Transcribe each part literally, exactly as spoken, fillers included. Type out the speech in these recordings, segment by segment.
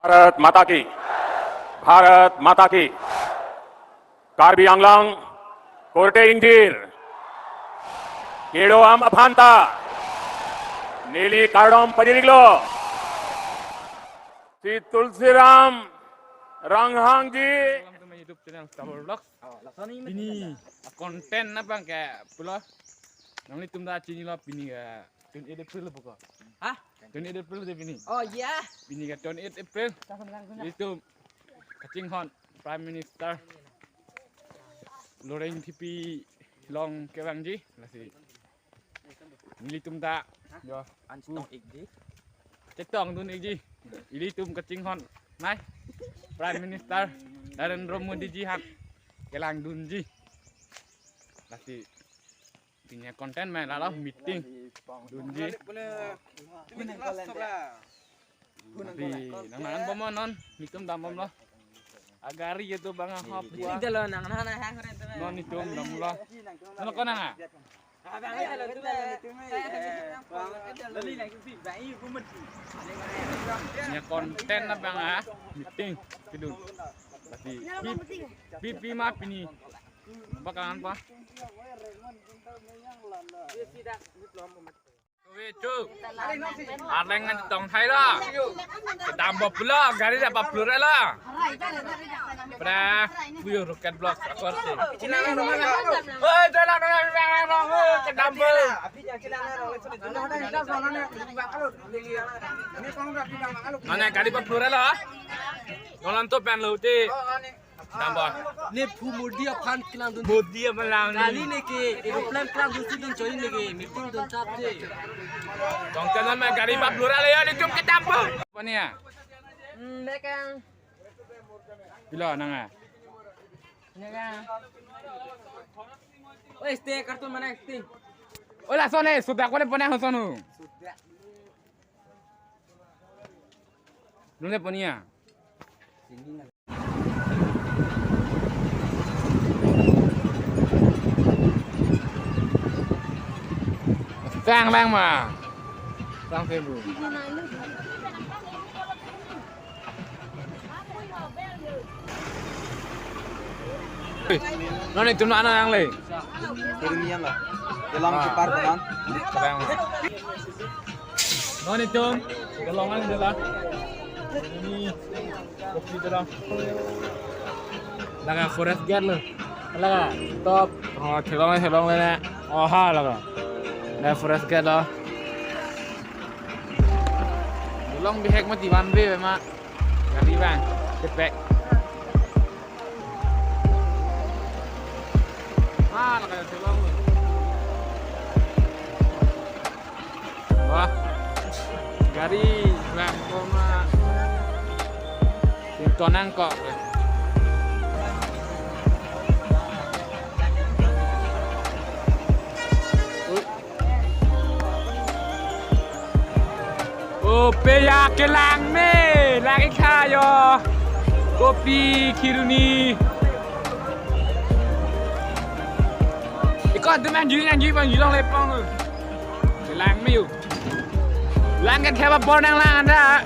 Bharat Mata Ki, Bharat Mata Ki. Karbi Anglong korte ingthir kedo-am aphanta neli kardom pajir-iklo. Si Tulsiram Ronghangji. Welcome to my YouTube channel, Stabor Vlogs. Pini content abang ke pulo. Nanglitum ta chinilo, pini ke twenty-eight April pulo. Hah? Twenty-eight April de pini. Oh, iya. Pini ke twenty-eight April. Itu kachinghon Prime Minister Loreng Thipi along kevangji, lasi nelitum ta, yo, an chetong-ikji. Chetongdun-ikji. Ilitum kachinghon, nai, Prime Minister Narendra Modi ji aphan kelangdunji. Lasi pini content main lalo meeting dunji. Di nang nangan bomnon, non nelitum dambomlo. Agari itu bang ahap. Itu lo nang nang nang hang ren tu. Non nelitum damlo. Non ko nang ah? Pini content abang ah, meeting kedun. Tapi pi, pi, pi ma pini. Bakalan pa? Arleng ngan tong thai lo. Kedambo pulo, gari dapat peluru lo. Pra, puyo rocket block, aku arti. Oi, jalan, jalan, jalan, jalan, kedambo. Mana gari dapat peluru lo? Nolan tu pen lo ti. Dambor. Ne phu Modi aphan kelangdun. Modi aphan lang. Kali ne ke aeroplane kelangdun si dun choi ne ke meeting dun chap de. Tong channel ma gari bap lura le ya, nelitum kedambo. Pania? Hmm, ne kang. Pilo nang ah? Ne kang. Oi, stay kartun mana stay? Oi, lason eh, sudah ko ne pania hoson ho. Sudah. Nune pania? Sang lang ma. Sang sebu. Non nelitum anak yang le. Sering nian lah. Kelang Ah. Kepar kanan. Kelang. Non nelitum kelong ang dela. Ini kopi dela. Laga forest guard lo. Laga top. Oh, kelong le, kelong le na. Oh, ha laga. Na forest guard lo. Kelong bihek mati one way ma. Gari bang, cepek. Ah, laga tolong. Wah, gari bang koma. Tonang kok. Ope ya kelang me, lagi kayo. Kopi khiruni. Iko teman jui nang jui bang jui long lepong. Kelang me yu. Lang ke kheba bor nang lang anda.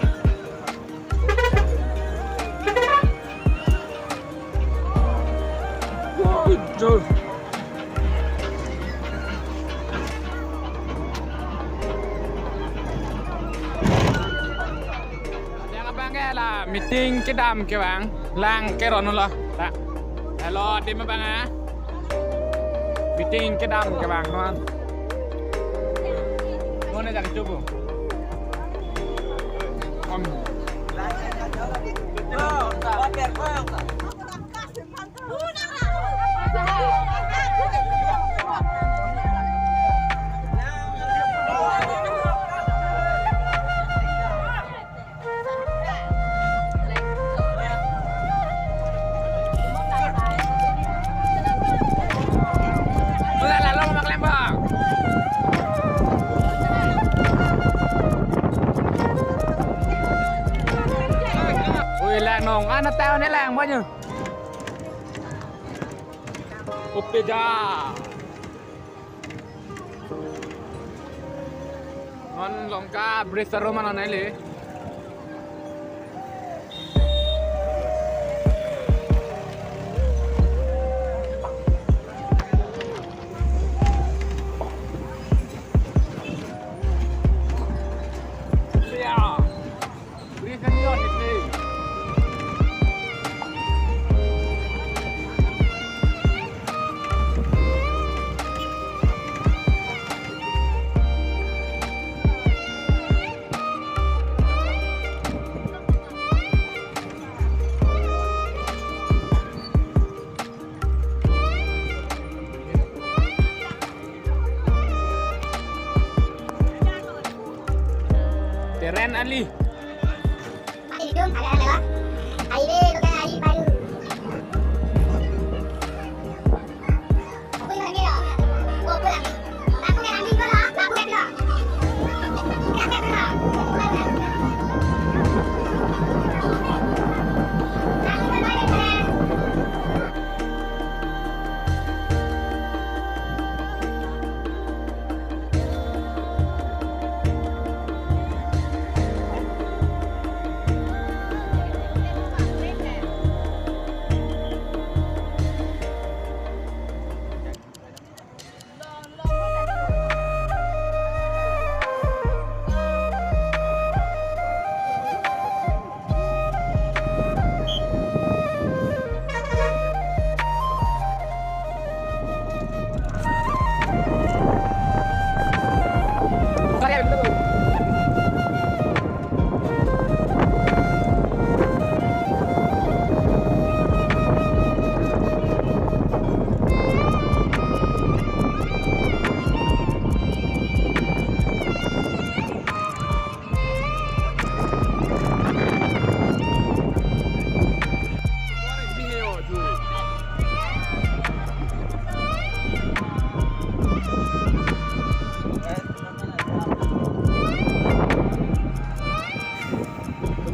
Yang abang ke la meeting kedam ke bang, lang ke ron lo. Ta. Hello, adim abang ah. Meeting kedam ke bang non. Non jang cubu. Om. Ui, lang nong, ana tao ne lang banyak. Ope ja. Non Longka bridge arum ma non neli. Charlie.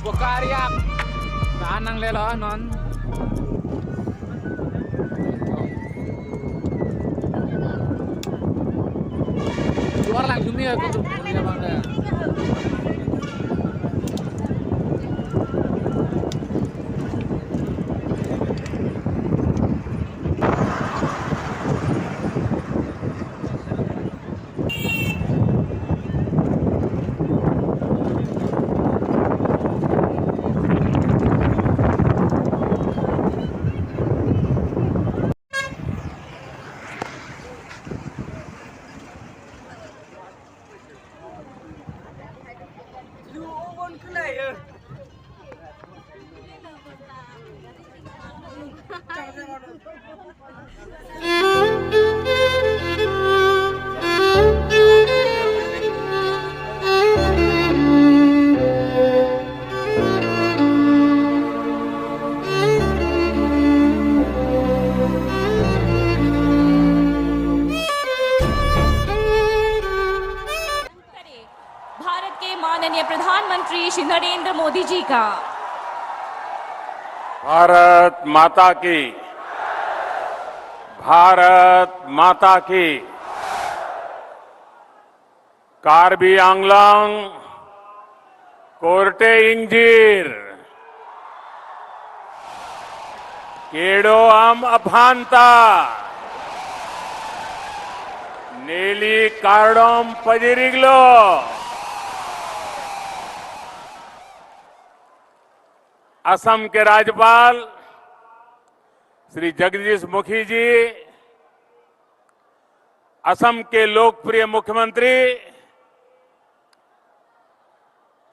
Bokariak. Anang lelo non. Luar lang jumi ya, kutu. Iya, Bang, ya. Bharat के माननीय प्रधानमंत्री श्री नरेंद्र मोदी जी का। भारत माता की, भारत माता की। Karbi Anglong korte ingjir, kedo-an aphanta neli kardom pajir-iklo. Assam ke Rajyapal Shri Jagdish Mukhi ji, Assam ke lokpriya Mukhyamantri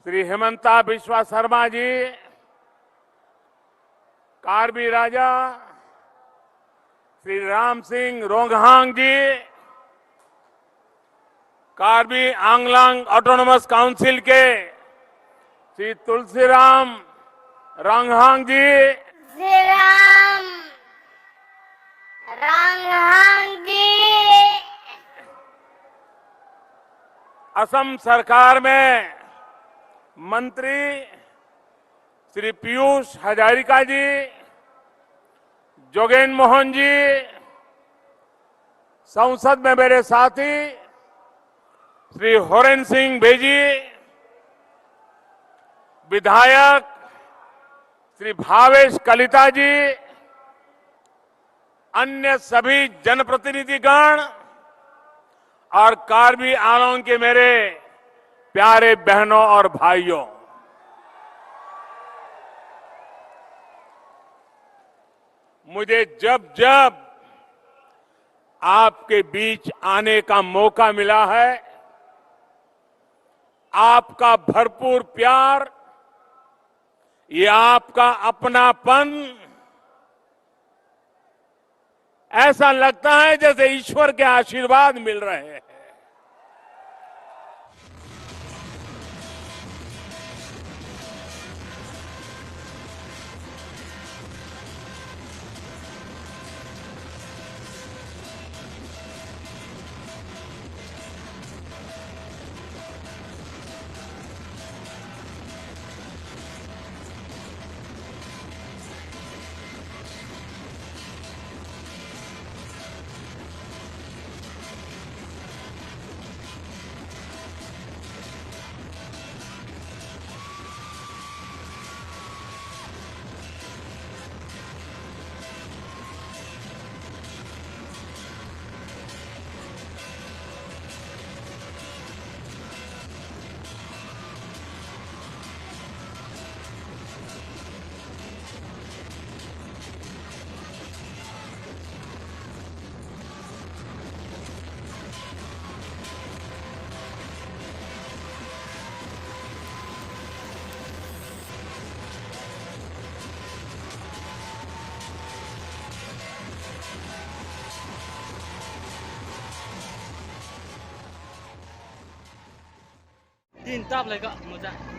Shri Himanta Biswa Sarma ji, Karbi Raja Shri Ram Singh Ronghang ji, Karbi Anglong Autonomous Council ke Shri Tulsiram Ronghang ji, Tulsiram Ronghang ji, Assam Sarkar mein Mantri Shri Piyush Hazarika ji, Jogen Mohan ji, संसद में मेरे साथी श्री होरेन सिंह बेजी, विधायक श्री भावेश कलिता जी, अन्य सभी जनप्रतिनिधिगण और कार्बी आंगलोंग के मेरे प्यारे बहनों और भाइयों, मुझे जब जब आपके बीच आने का मौका मिला है, आपका भरपूर प्यार, ये आपका अपनापन, ऐसा लगता है जैसे ईश्वर के आशीर्वाद मिल रहे हैं। Tin tap le ka moja.